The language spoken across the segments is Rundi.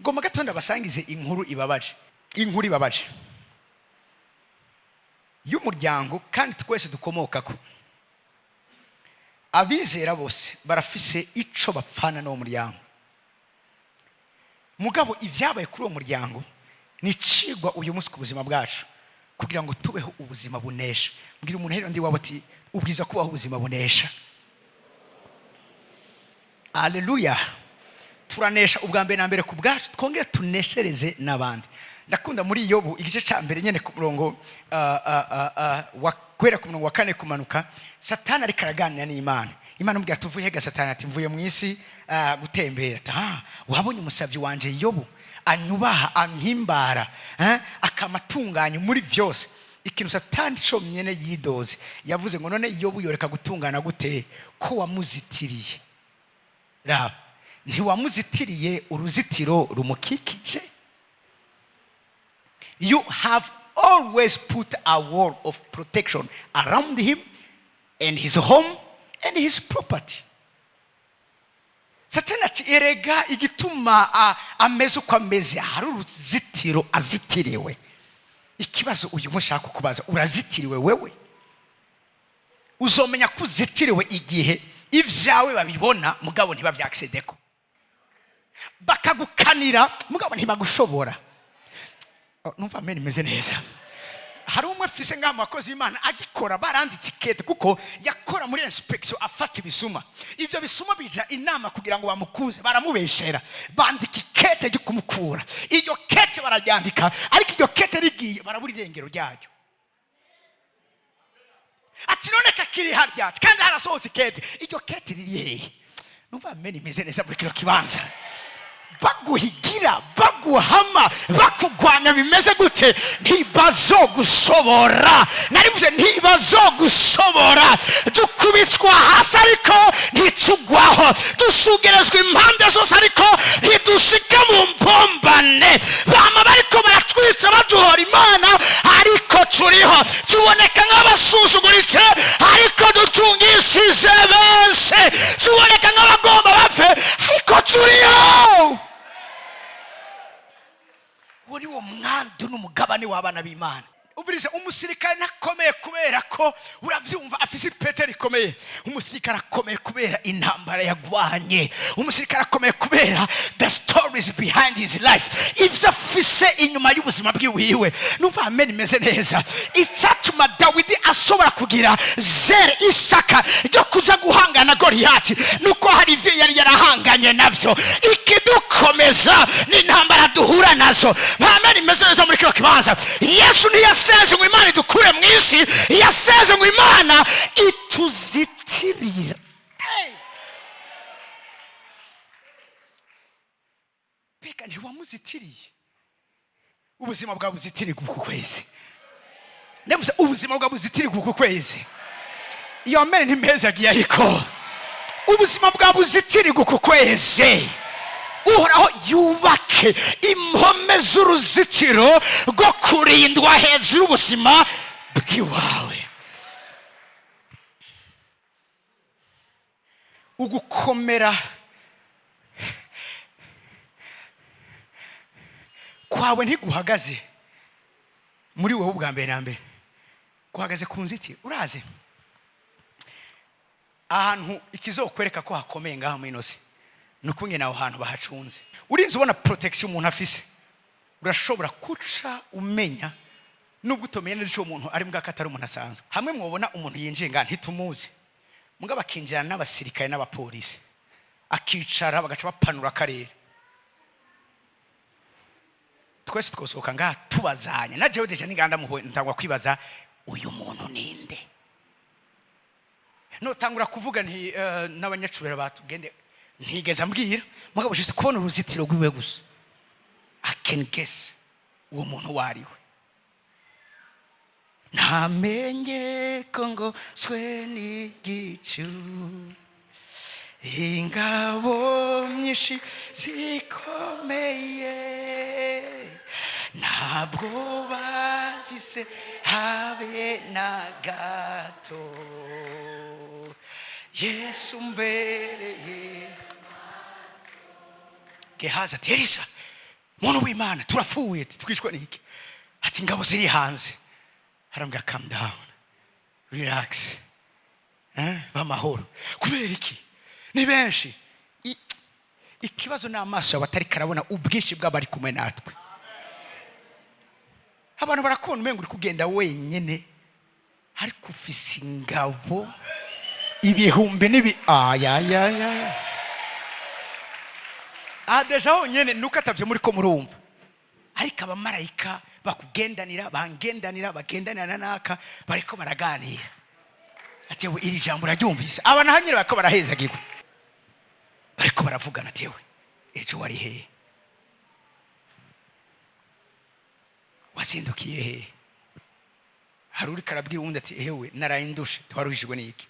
Ngomba gatonda basangize inkuru ibabaje, inkuru ibabaje y'umuryango kandi twese dukomokako. Abizera bose barafise ico bapfana n'uwo muryango. Mugabo ibyabaye kuri uwo muryango ni icigwa uyu munsi ku buzima bwacu, kugira ngo tubeho ubuzima bunesha. Mbwira umuntu rero ndi wabo ati: "Ubwiza kubaho ubuzima bunesha." Aleluya! Turanesha ubwa mbere na mbere ku bwacu, twongere tuneshereze n'abandi. Ndakunda muri Yobu igice cya mbere nyine, ku murongo wa guhera ku murongo wa 4 kumanuka. Satani ariko araganira n'Imana. Imana imubwira ati: "Uvuye hega?" Satani ati: "Mvuye mu isi gutembera." Ati: "Ah, wabonye umusabyi wanje Yobu anyubaha, ampimbara, akamatunganya muri byose?" Ikintu Satani cyonyine yidoze, yavuze ngo: "None Yobu yoreka gutungana gute ko wamuzitiriye? Raba, ntiwamuzitiriye uruzitiro rumukikije?" You have always put a wall of protection around him and his home and his property. Satani ati: "Erega igituma ameze uko ameze, hari uruzitiro azitiriwe." Ikibazo uyu munsi ushaka kukubaza: urazitiriwe wewe? Uzomenya ko uzitiriwe igihe ibyawe babibona, mugabo ntibabyakisedeko, bakagukanira, mugabo ntibagushobora. Oh, numva amen imeze neza. Hari umwe mfise ngaha mu bakozi b'Imana agikora, baranditse ikete kuko yakora muri inspection, afata ibisuma. Ivyo bisuma bija inama kugira ngo bamukuze, baramubeshera, bandika ikete ryo kumukura. Iryo kete bararyandika, ariko iryo kete rigiye, barabura irengero ryayo. Ati: "None kakiri harya kandi harasohotse ikete, iryo kete riri hehe?" Numva amen imeze neza muri kino kibanza. Baguhigira, baguhama, bakugwanya bimeze gute, ntibazogushobora. Narivuze ntibazogushobora. Dukubitwa hasi ariko ntitugwaho, dusugerezwa impande zose ariko ntidushika mu mpombane. Bama bariko baratwica baduhora Imana, ariko turiho. Tuboneka nk'abasuzuguritse, ariko dutungishije benshi. Tuboneka nk'abagomba bapfe, ariko turiho. Uwo ni wo mwandu n'umugabane w'abana b'Imana. Umvirize, umusirikare ntakomeye kubera ko, uravyumva, afise ipete rikomeye. Umusirikare akomeye kubera intambara yagwanye. Umusirikare akomeye kubera the stories behind his life, ivyo afise inyuma y'ubuzima bwiwiwe. Numva amen imeze neza. Icyatuma Dawidi ashobora kugira zere, isaka ryo kuja guhangana na Goliyati, nuko hari ivyo yari yarahanganye navyo. Ikidukomeza ni intambara duhura nazo. Amen imeze neza muri kino kibanza. Yesu ntiyasenze ngo Imana idukure mu isi, yasenze ngo Imana ituzitirira. Hey! Mbega ntiwamuzitiriye? Ubuzima bwawe buzitirirwa uku kwezi. Ndavuze ubuzima bwawe buzitirirwa uku kwezi. Iyo amen ntimeza agiye, ariko ubuzima bwawe buzitirirwa uku kwezi. Uhoraho yubake impome z'uruzitiro rwo kurindwa hejuru y'ubuzima bw'iwawe. Ugukomera kwawe ntiguhagaze muri wowe ubwa mbere na mbere, guhagaze ku nzitiro. Urazi ahantu ikizokwereka ko hakomeye ngaho muri ino si ni ukungene aho hantu bahacunze. Urinze ubona protection umuntu afise, urashobora kuca umenya, nubwo utomenya neza icyo uwo muntu ari, mbwa ko atari umuntu asanzwe. Hamwe mwobona umuntu yinjiye ngaha ntitumuzi, mugabo akinjirana n'abasirikare n'abapolisi, akicara, bagaca bapanura akarere, twese twosohoka ngaha tubazanye. Na jewe déjà ninganda muhuye, ntangwa kwibaza: "Uyu muntu ninde?" Notangura kuvuga nti n'abanyacubero batugende ntigeze ambwira, mugabo juste kubona uruzitiro rwiwe gusa, I can guess uwo muntu uwo ari we. Ntamenye ko ngo swe n'igicu, ingabo nyinshi zikomeye, ntabwo bafise habe na gato. Yesu mbereye. Gehazi ati: "Elisa." Muntu w'Imana, turapfuye. Ati twishwe n'iki? Ati ingabo ziri hanze. Arambwira: "Calm down, relax, b'amahoro." Kubera iki? Ni benshi. Ikibazo ni amaso yawe atari karabona ubwinshi bw'abari kumwe natwe. Abantu barakubona umengo uri kugenda wenyine, ariko ufise ingabo ibihumbi n'ibi ayayaya. Aha déjà honyine nuko atavyo muri ko murumva, ariko abamarayika bakugendanira, bangendanira, bagendanira naka, bariko baraganira ati: "We, iri jambo uraryumvise?" Aba naho nyine bariko barahezagirwa, bariko baravugana ati: "We, ejo wari hehe? Wazindukiye hehe?" Hari uriko arabwira uwundi ati: "Ehewe, naraye ndushe." Twaruhijwe n'iki?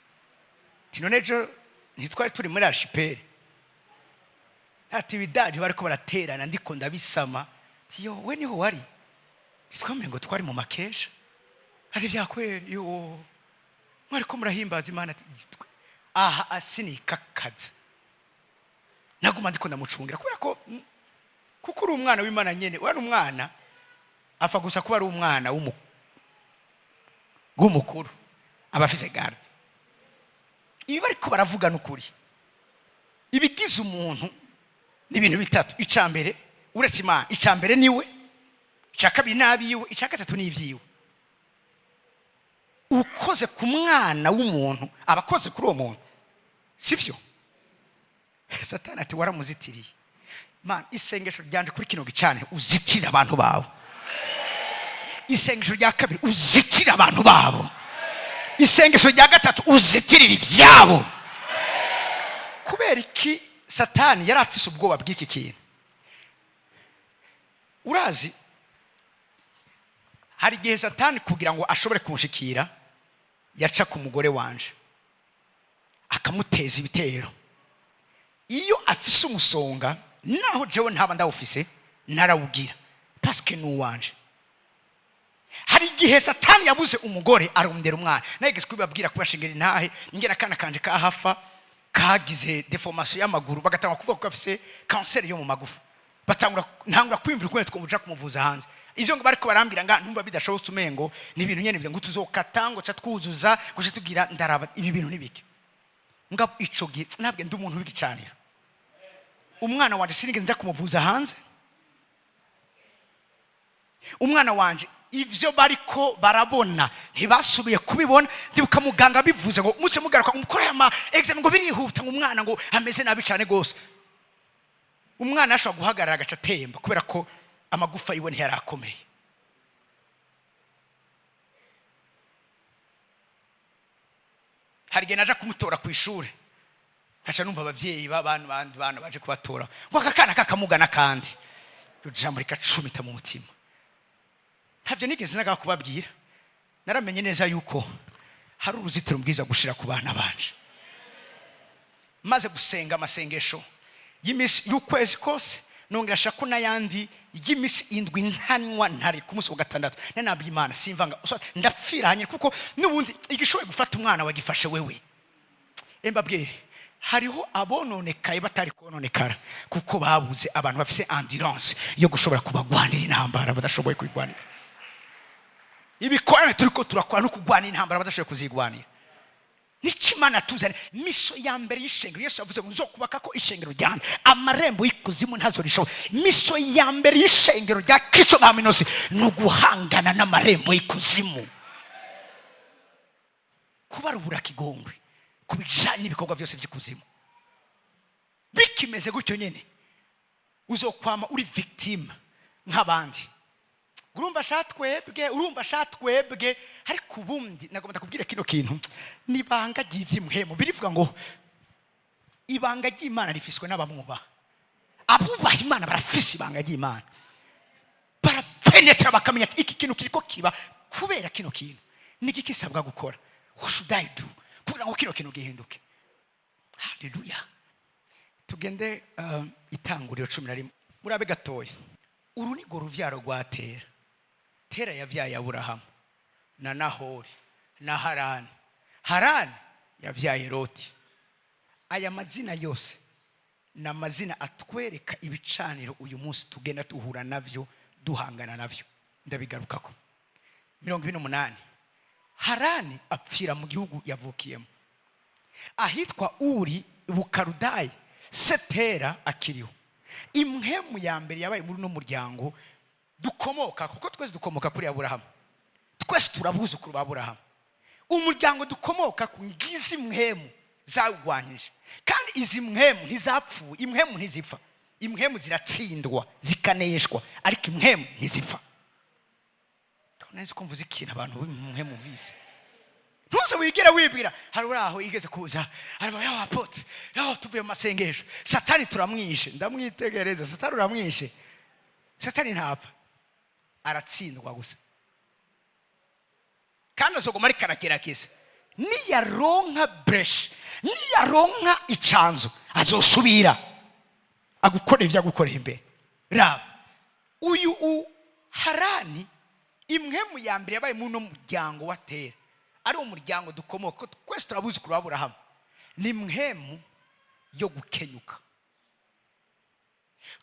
Ati: "None ejo ntitwari turi muri Archipel?" Ati: "Ibidaje bariko baraterana, ndiko ndabisama." Ati: "Yo, we niho wari? Twamenye ngo twari mu makesha." Ati: "Vyakweri yo, mwariko murahimbaza Imana." Ati: "Aha asinikakaza, naguma ndiko ndamucungira kubera ko kuko uri umwana w'Imana nyene." Uri umwana apfa gusa kuba ari umwana w'umukuru, aba afise garde. Ibi bariko baravuga n'ukuri. Ibigize umuntu ni ibintu bitatu: icya mbere, uretse Imana, icya mbere niwe, icya kabiri n'abiwe, icya gatatu ni ibyiwe. Ukoze ku mwana w'umuntu aba akoze kuri uwo muntu, sivyo? Satani ati: "Waramuzitiriye." Mana, isengesho ryanje kuri kino gicaniro, uzitire abantu bawe. Isengesho rya kabiri, uzitire abantu babo. Isengesho rya gatatu, uzitirire ibyabo. Kubera iki Satani yari afise ubwoba bw'iki kintu? Urazi, hari igihe Satani kugira ngo ashobore kunshikira yaca ku mugore wanje, akamuteza ibitero. Iyo afise umusonga, naho jewe ntaba ndawufise, narawugira parce que ni uwanje. Hari igihe Satani yabuze umugore, arondera umwana. Nageze kubibabwira, kubashingira intahe ingena akana kanje kahafa kagize déformation y'amaguru, bagatanga kuvuga ko gafise kanseri yo mu magufa. Batangura, ntangura kwiyumvira ukuntu twomuja kumuvuza hanze. Ivyo ngo bariko barambwira nga numva bidashobotse, umengo ni ibintu nyene ngo tuzokata, ngo ca twuzuza, ngo ca tugira. Ndaraba ibi bintu nibiki ngabo. Ico gihe ntabwo ndi umuntu w'igicaniro. Umwana wanje sinigeze nja kumuvuza hanze. Umwana wanje, ivyo bariko barabona ntibasubiye kubibona. Ndibuka muganga bivuze ngo muce mugaruka umukore ama examen, ngo birihuta, ngo umwana ngo ameze nabi cyane gose. Umwana ashobora guhagarara agaca atemba kubera ko amagufa yiwe ntiyarakomeye. Hari igihe naja kumutora ku ishuri, nkaca numva abavyeyi b'abantu bandi bana baje kubatora ngo aka kana kakamugana, kandi iryo jambo rikacumita mu mutima. Ntabyo nigeze naga kubabwira. Naramenye neza yuko hari uruzitiro mbwiza gushira ku bana banje. Maze gusenga amasengesho y'imisi y'ukwezi kose, nongera ashaka n'ayandi y'imisi 7 ntanywa ntari. Ku munsi wa gatandatu nanabye Imana, simvanga ndapfira hanyine, kuko n'ubundi igishoboye gufata umwana wagifashe wewe. Mbabwire, hariho abononekaye batari kononekara kuko babuze abantu bafise endurance yo gushobora kubagwanira intambara badashoboye kwigwanira. Ibikorane turiko turakora no kugwana intambara badashoboye kuzigwanira. Nicyo Imana tuzane. Mission ya mbere y'ishengero, Yesu yavuze ngo: "Nzokubaka ko ishengero ryanje, amarembo y'ikuzimu ntazorishobora." Mission ya mbere y'ishengero rya Kristo nka minosi ni uguhangana n'amarembo y'ikuzimu, kubarubura kigongwe ku bijanye n'ibikorwa byose by'ikuzimu. Bikimeze gutyo nyene, uzokwama uri victime nk'abandi. Urumva sha twebwe, urumva sha twebwe. Ariko ubundi nagomba ndakubwira kino kintu ni ibanga ry'ivy'imuhemu. Birivuga ngo ibanga ry'Imana rifiswe n'abamwubaha. Abubaha Imana barafise ibanga ry'Imana, barapenetra bakamenya ati: "Iki kintu kiriko kiba kubera kino kintu, niki kisabwa gukora? What should I do kugira ngo kino kintu gihinduke?" Haleluya! Tugende Itanguriro 11, murabe gatoya. Uru ni rwo ruvyaro rwa Tera. Tera yavyaye Aburahamu na Nahori na Harani. Harani yavyaye Loti. Aya mazina yose Ni amazina atwereka ibicaniro uyu munsi tugenda duhura navyo, duhangana navyo. Ndabigarukako. 28, Harani apfira mu gihugu yavukiyemo, ahitwa Uri Bukarudayi, se Tera akiriho. Impwemu ya mbere yabaye muri uno muryango dukomoka, kuko twese dukomoka kuri Aburahamu, twese turabuzukuru ba Aburahamu. Umuryango dukomoka ku ngizi mpwemu zawugwanyije, kandi izi mpwemu ntizapfuye. Impwemu ntizipfa, impwemu ziratsindwa zikaneshwa, ariko impwemu ntizipfa. Nzi ko mvuze ikintu abantu b'impwemu bise. Ntuze wigere wibwira. Hari uri aho yigeze kuza aravuga: "Yo apôtre, yo tuvuye mu masengesho, Satani turamwishe." Ndamwitegereza: "Satani uramwishe?" Satani ntapfa, aratsindwa gusa, kandi azoguma ariko aragerageza. Niyaronka brèche, niyaronka icanzo, azosubira agukora ibyo agukoreye imbere. Raba uyu u Harani, impwemu ya mbere yabaye muri uno muryango wa Tera, ari umuryango dukomoka, twese turabuzukuru b'Aburahamu, ni impwemu yo gukenyuka.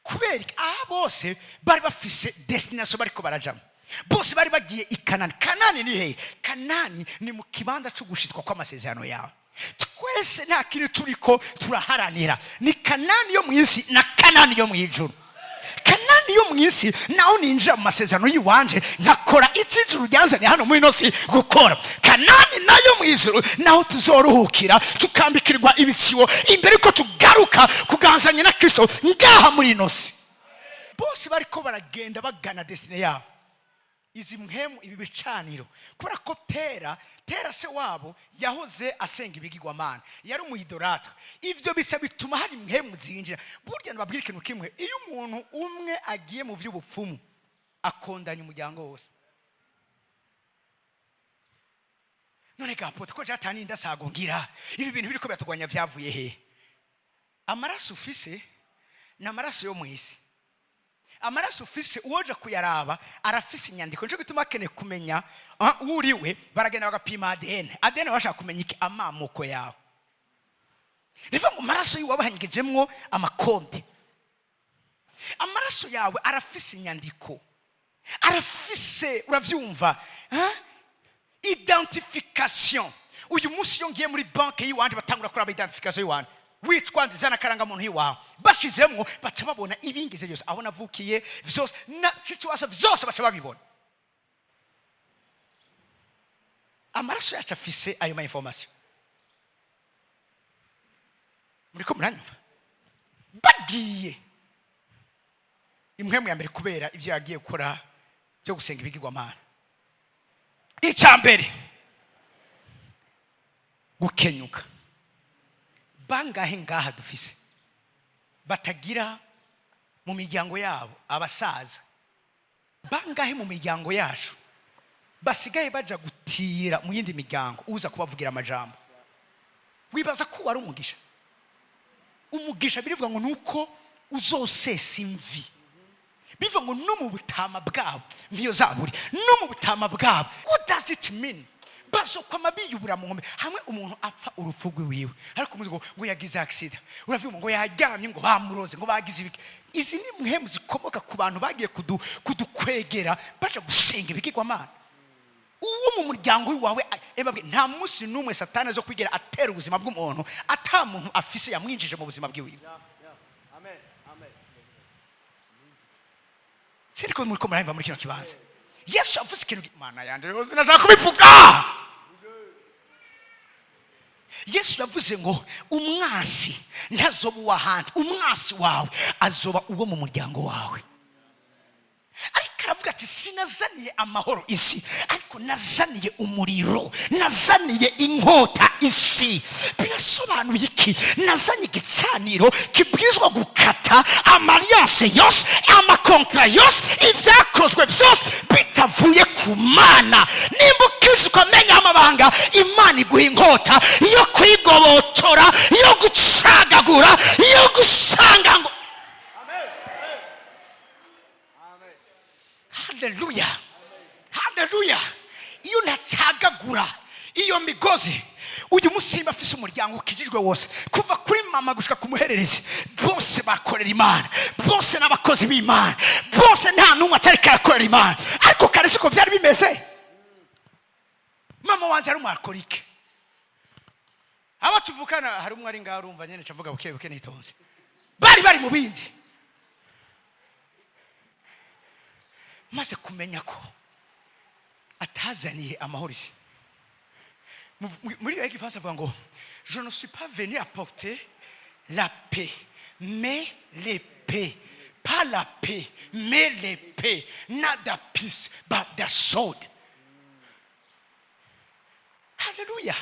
Kubera iki? Aha bose bari bafise destination bariko barajamo, bose bari bagiye i Kanani. Kanani ni hehe? Kanani ni mu kibanza cyo gushitswa kw'amasezerano yawe. Twese nta kintu turiko turaharanira, ni Kanani yo mu isi na Kanani yo mu ijuru. Kanani yo mu isi naho ninjira mu masezerano y'iwanje, nkakora icyo ijuru ryanzaniye hano muri ino si gukora. Kanani nayo mu ijuru naho tuzoruhukira, tukambikirwa ibitsibo imbere ko tugaruka kuganzanya na Kristo ngaha muri ino si. Bose bariko baragenda bagana destinée yabo. Izi mpwemu, ibi bicaniro, kubera ko Tera se wabo yahoze asenga ibigirwamana, yari umu idolâtre, ivyo bisa bituma hari impwemu zinjira. Burya ndababwira ikintu kimwe: iyo umuntu umwe agiye mu by'ubupfumu, akondanya umuryango wose. None ga apôtre, ko jatani ndasago ngira ibi bintu biriko biratugwanya vyavuye he? Amaraso ufise ni amaraso yo mu isi. Amaraso ufise, uwoja kuyaraba arafise inyandiko. Nico gituma akeneye kumenya uwo uriwe, baragenda bagapima ADN. ADN bashaka kumenya iki? Amamuko yawe. Nivuga ngo amaraso yiwe wabahengejemwo amakonde. Amaraso yawe arafise inyandiko, arafise, uravyumva, identification. Uyu munsi iyo ngiye muri banki y'iwanje, batangura kuraba identification y'iwanje: witwa nde? Zana akarangamuntu y'iwawe. Bashizemwo baca babona ibingize byose, aho navukiye vyose na situation vyose baca babibona. Amaraso yacu afise ayo ma information. Muriko muranyumva? Bagiye impwemu ya mbere, kubera ibyo yagiye gukora byo gusenga ibigirwamana. Icya mbere, gukenyuka. Bangahe ngaha dufise batagira mu miryango yabo abasaza? Bangahe mu miryango yacu basigaye baja gutira mu yindi miryango uza kubavugira amajambo? Wibaza ko wari umugisha? Umugisha birivuga ngo nuko uzosesa imvi. Bivuga ngo no mu butama bwabo, niyo zaburi, no mu butama bwabo. What does it mean? Bazokwama biyubura mu nkombe. Hamwe umuntu apfa urupfu rw'iwiwe, ariko umuzi ngo yagize accident, uravyumva, ngo yaryamye, ngo bamuroze, ngo bagize ibiki. Izi ni mpwemu zikomoka ku bantu bagiye kudukwegera baja gusenga ibigirwamana. Uwo mu muryango wawe, ebabwe, nta munsi n'umwe Satani azo kwigera atera ubuzima bw'umuntu ata muntu afise yamwinjije mu buzima bwiwiwe. Amen. Amen. Sinzi ko muriko murayumva muri kino kibanza. Yesu yavuze ikintu, Mana yanje yose, nashaka kubivuga. Yesu yavuze ngo umwasi ntazoba uw'ahandi, umwasi wawe azoba uwo mu muryango wawe. Ariko aravuga ati: "Sinazaniye amahoro isi, ariko nazaniye umuriro, nazaniye inkota isi." Birasobanuye iki? Nazanye igicaniro kibwirizwa gukata ama alliance yose, ama contrat yose, ibyakozwe byose bitavuye ku Mana. Nimba ukije ukamenya amabanga, Imana iguha inkota yo kwigobotora, yo gucagagura, yo gusanga ngo Amen. Amen. Haleluya, haleluya! Iyo ntacagagura iyo migozi, Uyu munsi afise umuryango ukijijwe wose, kuva kuri mama gushika ku muhererezi, bose bakorera Imana, bose n'abakozi b'Imana, bose nta n'umwe atari karakorera Imana. Ariko kare siko byari bimeze. Mama wanje ari umu alcoolique. Abo tuvukana, hari umwe ari ngaho, urumva nyene cavuga buke buke nitonze, bari mu bindi. Maze kumenya ko atazaniye amahoro isi. Muri iyo gifaransa avuga ngo: "Je ne suis pas venu apporter la paix, mais l'épée. Pas la paix, mais l'épée. Not the peace, but the sword." Haleluya!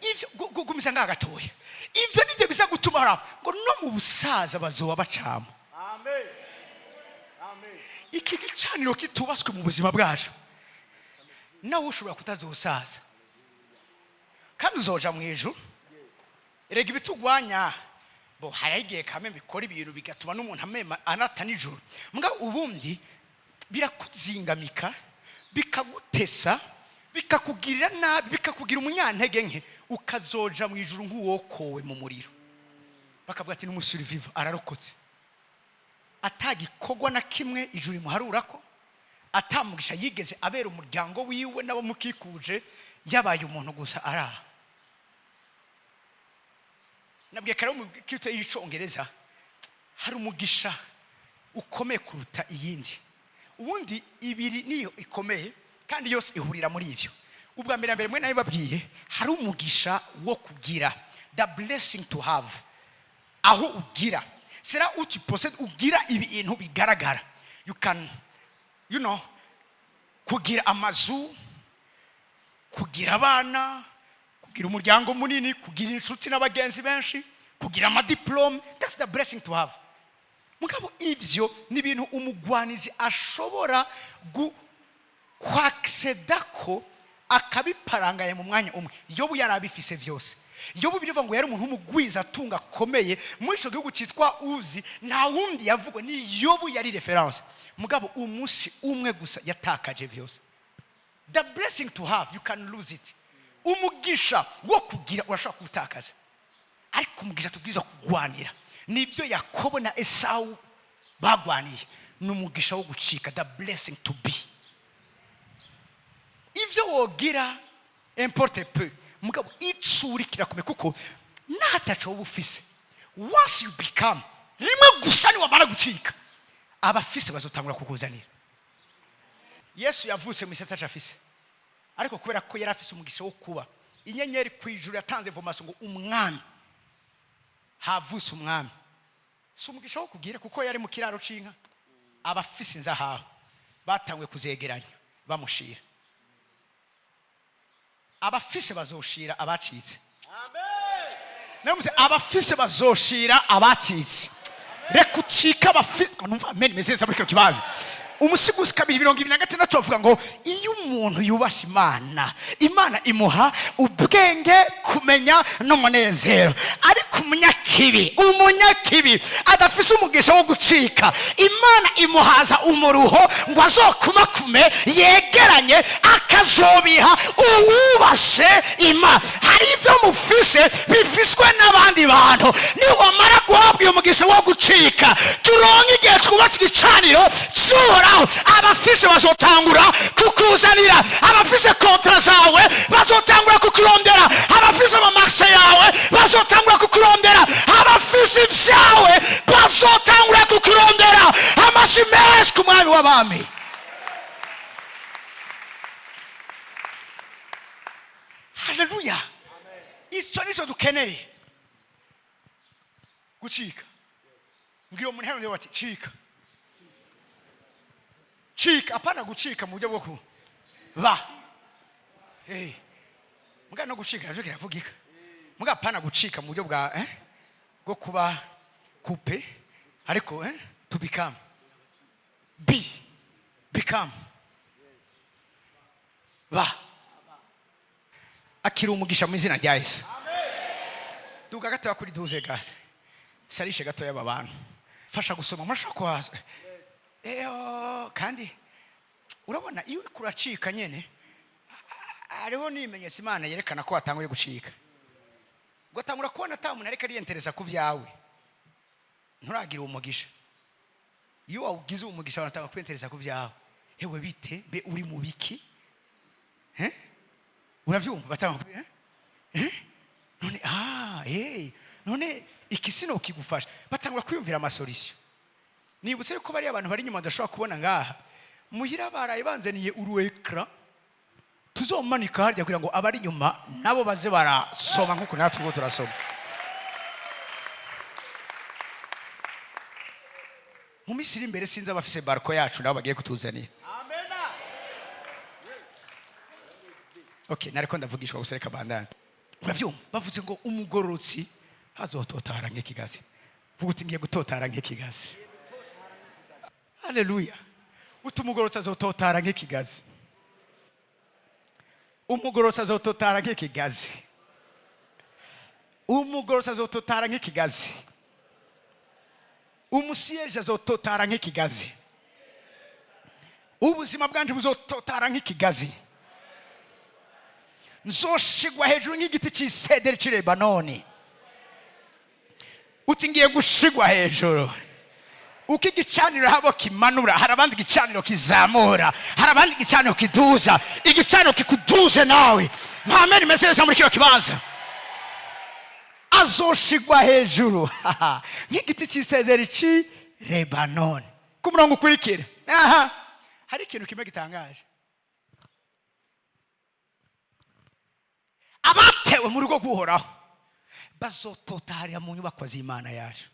Ivyo gumiza ngaha gatoya. Ivyo nivyo biza gutuma haraba ngo no mu busaza bazoba bacama. Amen. Amen. Iki gicaniro kitubaswe mu buzima bwacu, nawe ushobora kutazosaza kandi uzoja mu ijuru. Erega ibitugwanya bo, hari igihe kame bikora ibintu bigatuma n'umuntu amema anata nijoro. Mbwa ubundi birakuzingamika, bikagutesa, bikakugirira nabi, bikakugira umunyantege nke, ukazoja mu ijuru nk'uwokowe mu muriro, bakavuga ati: "N'umu survivant, ararokotse." Atagikorwa na kimwe ijuru rimuharura ko atamugisha yigeze abera umuryango wiwe n'abamukikuje, yabaye umuntu gusa araha. Nabwiye kare mu kipe y'Icongereza, hari umugisha ukomeye kuruta iyindi. Ubundi ibiri niyo ikomeye, kandi yose ihurira muri ivyo. Ubwa mbere na mbere, mwe nabibabwiye, hari umugisha wo kugira, the blessing to have, aho ugira, c'est là où tu possèdes, ugira ibintu bigaragara. You can kugira amazu, kugira abana, kugira umuryango munini, kugira inshuti n'abagenzi benshi, kugira ama diplômes, that's the blessing to have. Mugabo ivyo ni ibintu umugwanizi ashobora kwaccéda ko akabiparangaye mu mwanya umwe. Yobu yari abifise vyose. Yobu birivuga ngo yari umuntu w'umugwiza atunga akomeye muri ico gihugu cyitwa Uzi. Nta wundi yavugwa, ni Yobu yari référence. Mugabo umunsi umwe gusa yatakaje vyose. The blessing to have, you can lose it. Umugisha wo kugira urashobora kuwutakaza. Ariko umugisha tubwirizwa kugwanira, nibyo Yakobo na Esawu bagwaniye, ni umugisha wo gucika, the blessing to be. Ivyo wogira importe peu, mugabo icuri kirakomeye, kuko nataco woba ufise, once you become, rimwe gusa niwamara gucika, abafise bazotangura kukuzanira. Yesu yavutse mu isi ataco afise, ariko kubera ko yari afise umugisha wo kuba inyenyeri ku ijuru yatanze information ngo umwami havutse, umwami, si umugisha wo kugira, kuko yari mu kiraro c'inka, abafise inzahabu batanguye kuzegeranya bamushira. Abafise bazoshira abacitse. Navuze abafise bazoshira abacitse. Reka ucike abafise. Numva amen imeze neza muri kino kibanza. Umusiguzi 2:26 bavuga ngo iyo umuntu yubasha Imana, Imana imuha ubwenge, kumenya n'umunezero. Ariko umunyakibi, umunyakibi adafise umugisha wo gucika, Imana imuhaza umuruho ngo azokumakume yegeranye, akazobiha uwubashe Imana. Hari ibyo mufise bifiswe n'abandi bantu. Niwamara guhabwa uyu mugisha wo gucika, turonke igihe twubatse igicaniro cy'Uhoraho, abafise bazotangura kukuzanira. Abafise contrats zawe bazotangura kukurondera. Abafise ama marchés yawe bazotangura kukurondera. Abafise ibyawe bazotangura kukurondera. Amashyi menshi ku Mwami w'abami! Haleluya! Icyo nicyo dukeneye, gucika. Mbwira umuntu hano bati: "Cika, cika." Apana gucika mu buryo bwo ku ba muga no gucika navyo kiravugika, muga apana gucika mu buryo bwa bwo kuba coupé, ariko to become, be, become, ba. Akira umugisha mu izina rya Yesu. Duga gatoya kuri duze gase sarishe gatoya aba bantu. Fasha gusoma, murashobora kuhaza. Eyo, kandi urabona iyo uriko uracika nyene. Hariho n'ibimenyetso Imana yerekana ko watanguye gucika. Ugatangura kubona ata muntu ariko ariyentereza ku byawe, nturagira uwo mugisha. Iyo wawugize uwo mugisha, abantu kwiyentereza ku byawe. Hewe, bite? Mbe uri mu biki? Eh? Uravyumva, batanga eh? Eh? None none iki sino kigufasha? Batangura kwiyumvira ama solutions. Nibutse yuko bariya abantu bari inyuma badashobora kubona ngaha muhira, baraye banzaniye uru écran tuzomanika harya kugira ngo abari inyuma nabo baze barasoma nk'uko natwe ubwo turasoma. Mu minsi iri imbere, sinzi abafise barko yacu nabo bagiye kutuzanira. Amena. Okay, nariko ndavugishwa gusa, reka bandane. Uravyumva, bavuze ngo umugororotsi azototara nk'ikigazi. Vuga uti: "Ngiye gutotara nk'ikigazi." Haleluya! Uti: "Umugororotsi azototara nk'ikigazi." Umugororotsi azototara nk'ikigazi. Umugororotsi azototara nk'ikigazi. Umusiyeje azototara nk'ikigazi. Ubuzima bwanje buzototara nk'ikigazi. Nzoshigwa hejuru nk'igiti cy'isederi cy'i Lebanoni. Uti: "Ngiye gushigwa hejuru." Uko igicaniro habo kimanura, hari abandi igicaniro kizamura, hari abandi igicaniro kiduza. Igicaniro kikuduze nawe. Mpamene imeze neza muri kino kibanza. Azoshigwa hejuru nk'igiti cy'isederi cy'i Lebanoni. Ku murongo ukurikira, aha hari ikintu kimwe gitangaje: abatewe mu rugo rw'Uhoraho bazototaharira mu nyubako z'Imana yacu.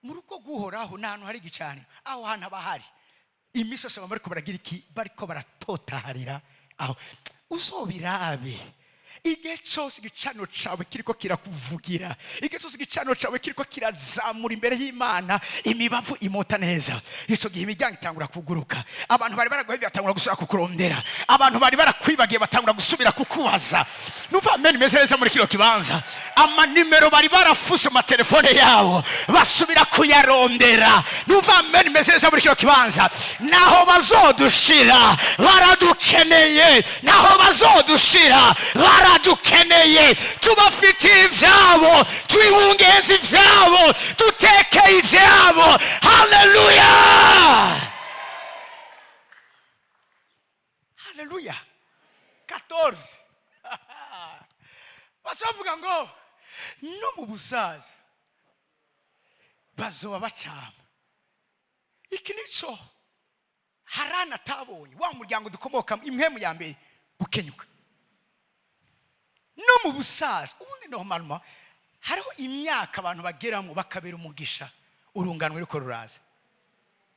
Mu rugo rw'Uhoraho ni ahantu hari igicaniro. Aho hantu haba hari imisozi, baba bariko baragira iki? Bariko baratotaharira aho. Uzobirabe, igihe cyose igicaniro cyawe kiriko kirakuvugira, igihe cyose igicaniro cyawe kiriko kirazamura imbere y'Imana imibavu imota neza, icyo gihe imiryango itangura kuguruka. Abantu bari baraguhevye batangura gusubira kukurondera. Abantu bari barakwibagiye batangura gusubira kukubaza. Numva amen imeze neza muri kino kibanza. Amanimero bari barafuse mu matelefone yabo basubira kuyarondera. Numva amen imeze neza muri kino kibanza. Naho bazodushira baradukeneye, naho bazodushira baradukeneye. Tubafitiye ivyabo, twibungeze ivyabo, dutekeye ivyabo. Haleluya, haleluya! 14, baca bavuga ngo no mu busaza bazoba bacama. Iki nico Harani atabonye, wa muryango dukomokamo, impwemu ya mbere gukenyuka no mu busaza. Ubundi normalement hariho imyaka abantu bageramo bakabera umugisha urunganwe ruriko ruraza.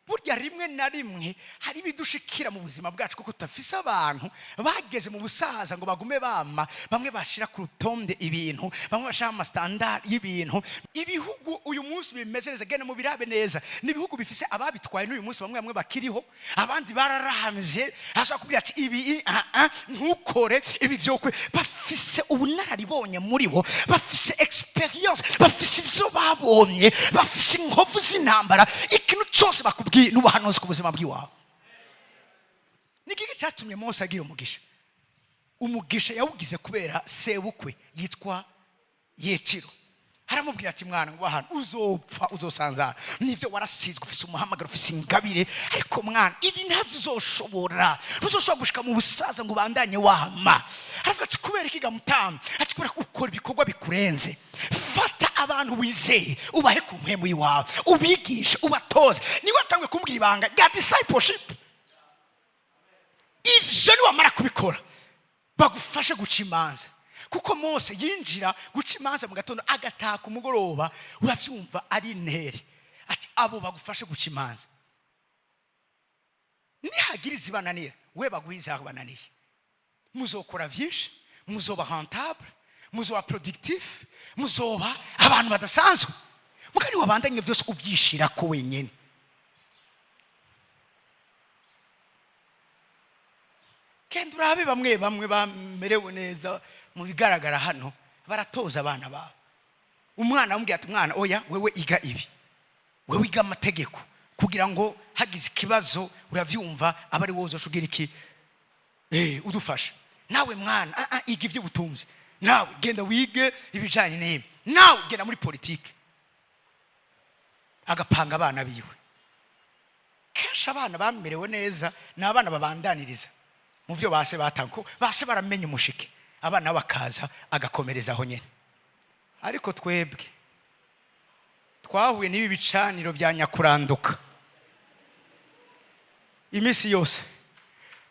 Burya rimwe na rimwe hari ibidushikira mu buzima bwacu kuko tudafise abantu bageze mu busaza ngo bagume bama bamwe bashyira ku rutonde ibintu, bamwe bashyira ama standards y'ibintu. Ibihugu uyu munsi bimeze neza, genda mu birabe neza, ni ibihugu bifise ababitwaye n'uyu munsi, bamwe bamwe bakiriho, abandi bararambye. Ashobora kubwira ati: "Ibi ah, ah, ntukore ibi." Vyokwe bafise ubunararibonye muri bo, bafise expérience, bafise ivyo babonye, bafise inkovu z'intambara. Ikintu cyose bakubwiye n'ubuhanuzi ku buzima bw'iwawe. Ni iki cyatumye Mose agira umugisha? Umugisha yawugize kubera sebukwe yitwa Yetiro. Aramubwira ati: "Mwana, ngo hano uzopfa, uzosanzara. Nivyo, warasizwe, ufise umuhamagaro, ufise ingabire, ariko mwana, ibi ntabyo uzoshobora. Ntuzoshobora gushika mu busaza ngo ubandanye wama." Aravuga ati: "Kubera iki gamutama?" Ati: "Kubera ko ukora ibikorwa bikurenze. Fata abantu wizeye, ubahe ku mpemu y'iwawe, ubigishe, ubatoze." Niwe watanguye kumbwira ibanga rya discipleship. Ivyo niwamara kubikora, bagufashe guca imanza. Kuko Mose yinjira guca imanza mu gatondo, agataha ku mugoroba, uravyumva, ari intere. Ati: "Abo bagufashe guca imanza, nihagira izibananira, we baguhe izabananiye. Muzokora vyinshi, muzoba rentable, muzoba productif, muzoba abantu badasanzwe." Mugani wabandanye byose ubyishirako wenyene. Genda urabe bamwe bamwe bamerewe neza mu bigaragara hano, baratoza abana babo. Umwana amubwira ati: "Mwana, oya, wewe iga ibi, wewe iga amategeko, kugira ngo hagize ikibazo, uravyumva, aba ari wowe uzoca ugira iki." Udufasha nawe mwana, iga iby'ubutunzi, nawe genda wige ibijyanye n'ibi, nawe genda muri politiki. Agapanga abana biwe. Kenshi abana bamerewe neza ni abana babandaniriza mu byo base batanga, ko base baramenya umushike, abana bakaza agakomereza aho nyine. Ariko twebwe twahuye n'ibi bicaniro bya nyakuranduka, iminsi yose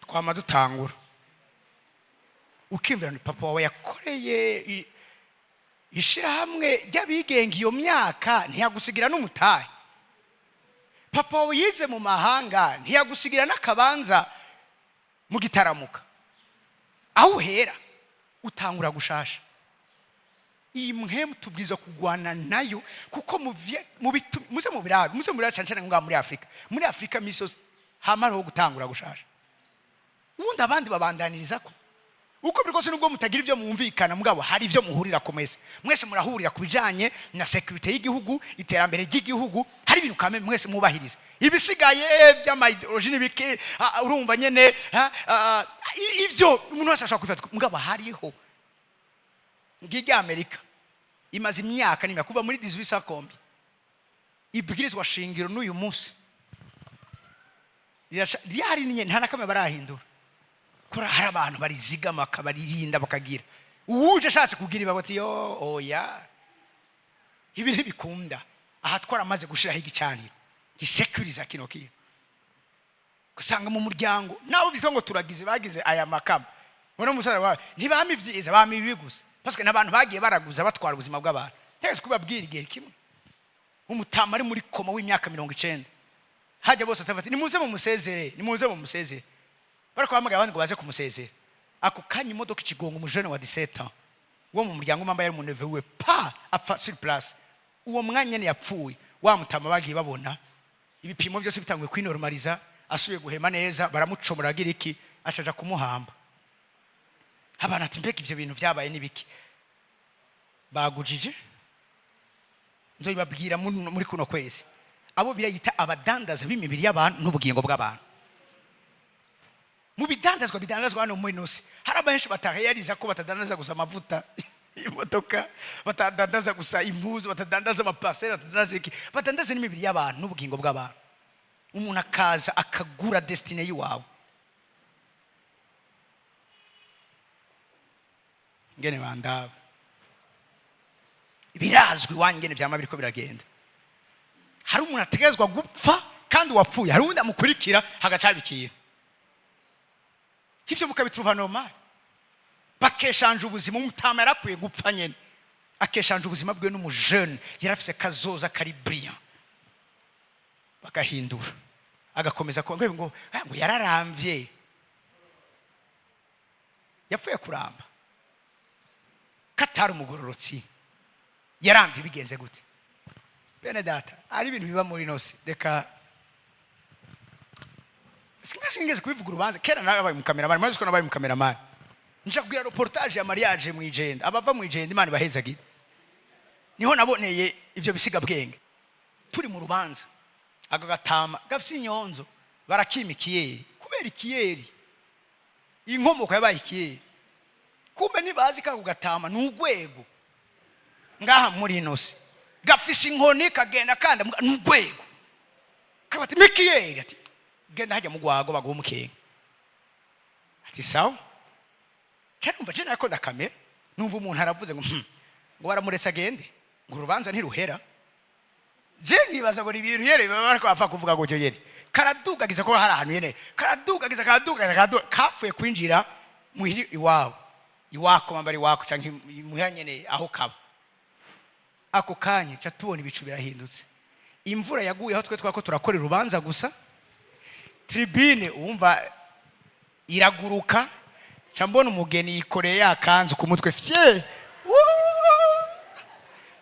twama dutangura ukimvira ni papa wawe yakoreye ishirahamwe ry'abigenga iyo myaka, ntiyagusigira n'umutahe. Papa wawe yize mu mahanga, ntiyagusigira n'akabanza mu gitaramuka aho uhera utangura gushasha. Iyi mpwemu tubwiza kugwana nayo, kuko muze mu birabe, muze mu birabe cyane cyane ngaha muri Afurika. Muri Afurika misi yose hamara ho gutangura gushasha, ubundi abandi babandaniriza ko uko biri kose, nubwo mutagira ibyo mwumvikana, mugabo hari ibyo muhurira ku mwese. Mwese murahurira ku bijanye na sécurité y'igihugu, iterambere ry'igihugu. Hari ibintu kame mwese mwubahiriza. Ibisigaye by'ama idéologie n'ibiki, urumva nyene, ivyo umuntu wese ashobora kwifata, mugabo hariho ngirya Amerika imaze imyaka n'imyaka, kuva muri 18 kombi ibwirizwa shingiro n'uyu munsi ryari nyene, nta na kamwe barahindura. Kora hari abantu barizigama, bakabaririnda, bakagira uwuje ashatse kugira ibabo ati: "Yo, oya, ibi ntibikunda." Aha twaramaze gushiraho igicaniro gisekuriza kino kintu. Usanga mu muryango nawe uvuze ngo turagize, bagize aya makama, ubona umusaza wawe ntibama ibyiza, bama ibibi gusa, parce que n'abantu bagiye baraguza, batwara ubuzima bw'abantu. Ntegetse kubabwira, igihe kimwe umutama ari muri coma w'imyaka 90, hajya bose atafata: "Nimuze mumusezere, nimuze mumusezere." Bariko bahamagara abandi ngo baze kumusezera. Ako kanya imodoka ikigonga umujene wa 17 ans wo mu muryango, mamba yari umu neveu wiwe, pa, apfa sur place. Uwo mwanya nyene yapfuye, wa mutama bagiye babona ibipimo byose bitanguye kwinormaliza, asubiye guhema neza, baramucomora, agira iki, ashaja kumuhamba. Abantu ati: "Mbega ivyo bintu byabaye n'ibiki bagujije?" Nzoyibabwira muri kuno kwezi, abo birayita abadandaza b'imibiri y'abantu n'ubugingo bw'abantu. Mu bidandazwa bidandazwa hano muri nosi, hari abenshi bataheyariza ko batadandaza gusa amavuta, imodoka, batadandaza gusa impuzu, batadandaza ama parcelles, batadandaza iki, badandaza n'imibiri y'abantu n'ubugingo bw'abantu. Umuntu akaza akagura destinée y'iwawe. Ngene bandaba birazwi iwanyu ngene vyama biriko biragenda. Hari umuntu ategerezwa gupfa, kandi uwapfuye hari uwundi amukurikira, hagaca haba ikintu. Ivyo mukabituruva normal, bakeshanja ubuzima. Umutama yarakwiye gupfa nyene, akeshanja ubuzima bwe n'umujene yarafise kazoza kari brillant, bagahindura, agakomeza kuba ngo ngo yararamvye. Yapfuye kuramba katari umugororotsi, yarambye bigenze gute? Bene data, ari ibintu biba muri nosi. Reka singeze kubivuga urubanza. Kera narabaye umukameramani, murabizi ko nabaye umukameramani. Nja kugira reportage ya mariage mu Ijenda. Abava mu Ijenda, Imana ibahezagire, niho naboneye ivyo bisiga bwenge. Turi mu rubanza, aka gatama gafise inyonzo barakima ikiyeri, kubera ikiyeri inkomoko yabaye ikiyeri. Kumbe ntibazi kako gatama ni urwego ngaha muri ino si, gafise inkoni kagenda kanda, ni urwego. Kabati mikiyeri, ati: "Genda hajya mu gwago baguha umukenke." Ati: "Sawa." Cyane numva je nakunda kamera, numva umuntu aravuze ngo ngo baramuretse agende, ngo urubanza ntiruhera. Je nkibaza ngo ni ibintu yere baba bariko bapfa kuvuga gutyo nyene. Karadugagiza ko hari ahantu nyene, karadugagiza, karadugagiza, karaduga, kapfuye kwinjira muhiri iwabo, iwako mambari, iwako canke muhira nyene aho kaba. Ako kanya ca tubona ibicu birahindutse, imvura yaguye aho twe twako turakora urubanza gusa, tribune wumva iraguruka, ca mbona umugeni yikoreye yakanzu ku mutwe, fye. Wuuu!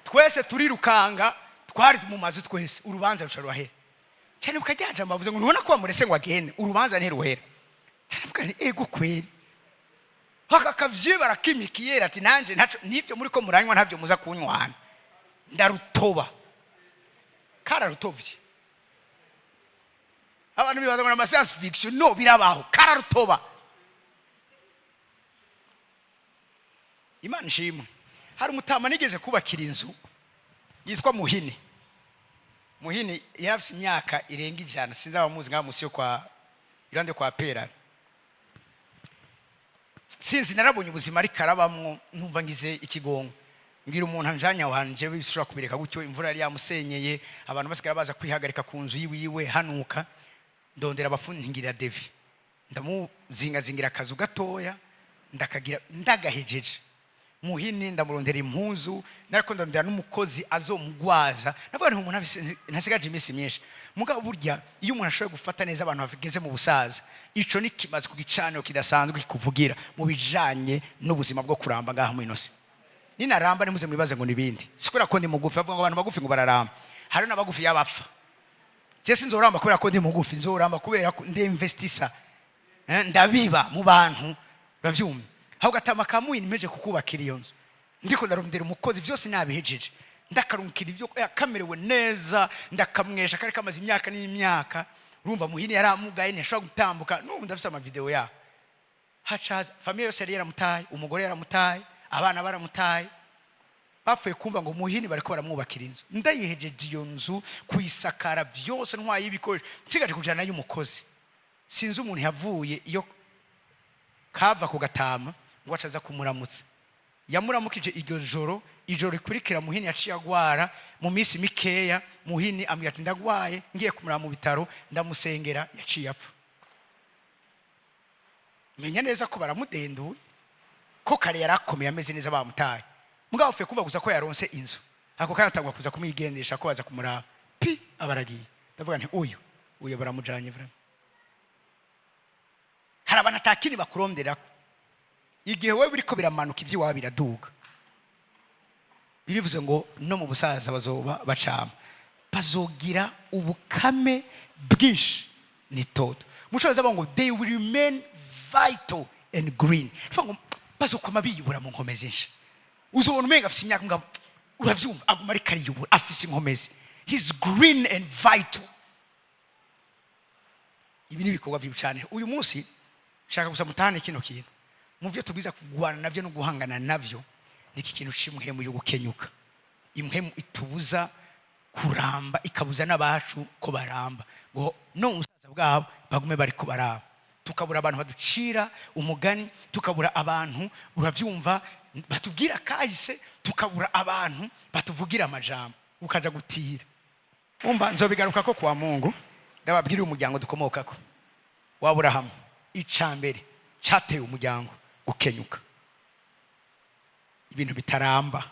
Twese turirukanga, twari mu mazu twese, urubanza ruca rurahera. Cyane ukajyaja bavuze ngo: "Ntubona ko bamurese ngo agende, urubanza ntiruhera." Cyane avuga nti: "Ego kweri, aka kavye barakimikiye." Ati: "Nanje ntaco nivyo muri ko muranywa, ntavyo muza kunywana, ndarutoba." Kararutovye. Abantu bibaza ngo ni ama science fiction. No birabaho, kararutoba. Imana ishimwe. Hari umutama nigeze kubakira inzu yitwa Muhini. Muhini yari afite imyaka irenga 100. Sinzi abamuzi ngaha munsi yo kwa iruhande kwa Pera. Sinzi, narabonye ubuzima ariko arabamwo, numva ngize ikigongo, mbwira umuntu anjanye aho hantu, jewe bishobora kubireka gutyo. Imvura yari yamusenyeye, abantu basigara baza kwihagarika ku nzu yiwiwe hanuka. Ndondera abafundi, ngira devis, ndamuzingazingira akazu gatoya, ndakagira, ndagahejeje. Muhini ndamurondera impuzu, nariko ndarondera n'umukozi azomugwaza. Navuga nti umuntu ntasigaje iminsi myinshi. Mugabo burya iyo umuntu ashoboye gufata neza abantu bageze mu busaza, ico ni kimaze ku gicaniro kidasanzwe kikuvugira mu bijanye n'ubuzima bwo kuramba ngaha mu ino si. Ninaramba, nimuze mwibaze ngo nibindi, si kubera ko ndi mugufi. Bavuga ngo abantu bagufi ngo bararamba, hari n'abagufi yabapfa. Je sinzoramba kubera ko ndi mugufi, nzoramba kubera ko ndi investisa. Ndabiba mu bantu, uravyumva? Aho gatama kamuyi nimeje kukubakira iyo nzu, ndiko ndarondera umukozi, vyose nabihejeje, ndakarungikira ivyo, kamerewe neza, ndakamwesha. Kari kamaze imyaka n'imyaka. Urumva Muhini yaramugaye, ntiyashobora gutambuka. N'ubu ndafise amavideo yaho. Hacaza famille yose yari yaramutaye, umugore yaramutaye, abana baramutaye, bapfuye kumva ngo Muhini bariko baramwubakira inzu. Ndayihejeje iyo nzu kuyisakara byose, ntwaye ibikoresho, nsigaje kujana y'umukozi. Sinzi umuntu yavuye iyo kava ku gatama ngo acaza kumuramutsa. Yamuramukije iryo joro. Ijoro rikurikira Muhini yaciye agwara. Mu minsi mikeya Muhini ambwira ati: "Ndagwaye." Ngiye kumuraba mu bitaro, ndamusengera, yaciye apfa. Menya neza ko baramudenduye, ko kare yari akomeye, ameze neza, bamutaye. Mugabo apfuye kumva gusa ko yaronse inzu, ako kanya atangwa kuza kumwigendesha, ko baza kumuraba, pi abaragiye. Ndavuga nti uyu baramujanye vraiment. Hari abantu atakindi bakuronderako. Igihe wowe biriko biramanuka, iby'iwawe biraduga. Birivuze ngo no mu busaza bazoba bacama, bazogira ubukame bwinshi n'itoto. Mushobora bavuga ngo they will remain vital and green. Tuvuga ngo bazokoma biyubura mu nkomezi nshi. Uzobona umenga afise imyaka, mugabo uravyumva, aguma ariko ariyubura, afise inkomezi. He's green and vital. Ibi ni ibikorwa by'ibicaniro. Uyu munsi shaka gusa mutahane kino kintu: mu byo tubwiza kurwana navyo no guhangana navyo, niki kintu c'imhemu yo gukenyuka, imhemu itubuza kuramba, ikabuza n'abacu ko baramba, ngo no mu busaza bwabo bagume bariko baramba. Tukabura abantu baducira umugani, tukabura abantu, uravyumva, batubwira kahise, tukabura abantu batuvugira amajambo, ukaja gutira. Umva, nzobigaruka ko kuwa Mungu ndababwira umuryango dukomokako wa Aburahamu. Icambere cyateye umuryango gukenyuka, ibintu bitaramba.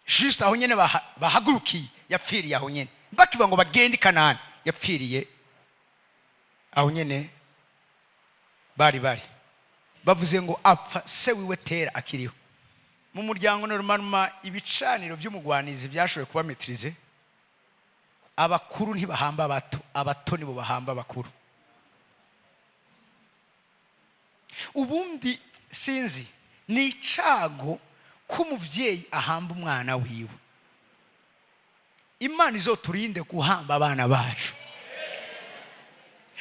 Juste aho nyene bahagurukiye, yapfiriye aho nyene. Bakivuga ngo bagende i Kanani, yapfiriye aho nyene. Bari bavuze ngo apfa se wiwe Tera akiriho mu muryango. Normalement ibicaniro by'umugwanizi byashoboye kuba maîtrisé. Abakuru ntibahamba abato, abato nibo bahamba abakuru. Ubundi sinzi, ni icago ko umuvyeyi ahamba umwana wiwe. Imana izoturinde guhamba abana bacu.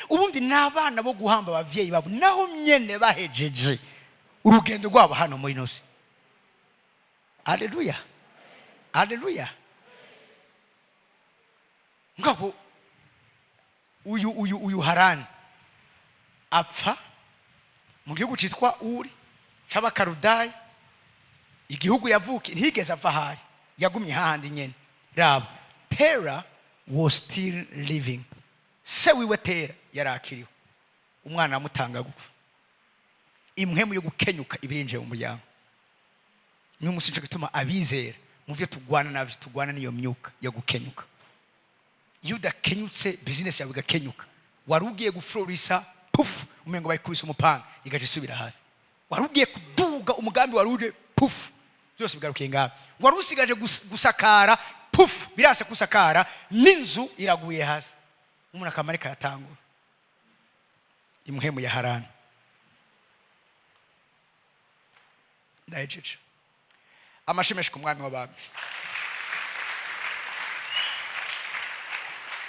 Ubundi ni abana bo guhamba abavyeyi babo, naho nyene bahejeje urugendo rwabo hano muri ino si. Aleluya, aleluya! Ngabo uyu Harani apfa mu gihugu cyitwa Uri c'Abakarudayi, igihugu yavukiye. Ntiyigeze ava ahari, yagumye hahandi nyene. Raba, Tera was still living. Se wiwe Tera yari akiriho, umwana amutanga gupfa. Imhemu yo gukenyuka ibirinjiye mu muryango. Niyo munsi nico gituma abizera, mu byo tugwana navyo, tugwana n'iyo myuka yo gukenyuka. Iyo udakenyutse, bizinesi yawe igakenyuka. Wari ugiye guflorisa, pufu, umengo bayikubise umupanga, igaca isubira hasi. Wari ugiye kuduga, umugambi wari uje, pufu, byose bigarukiye ngaho. Wari usigaje gusakara, pufu, birase gusakara, n'inzu iraguye hasi, umuntu akamara karatangura. Imhemu ya Harani. Ndahejeje. Amashimeshi ku Mwami w'abami.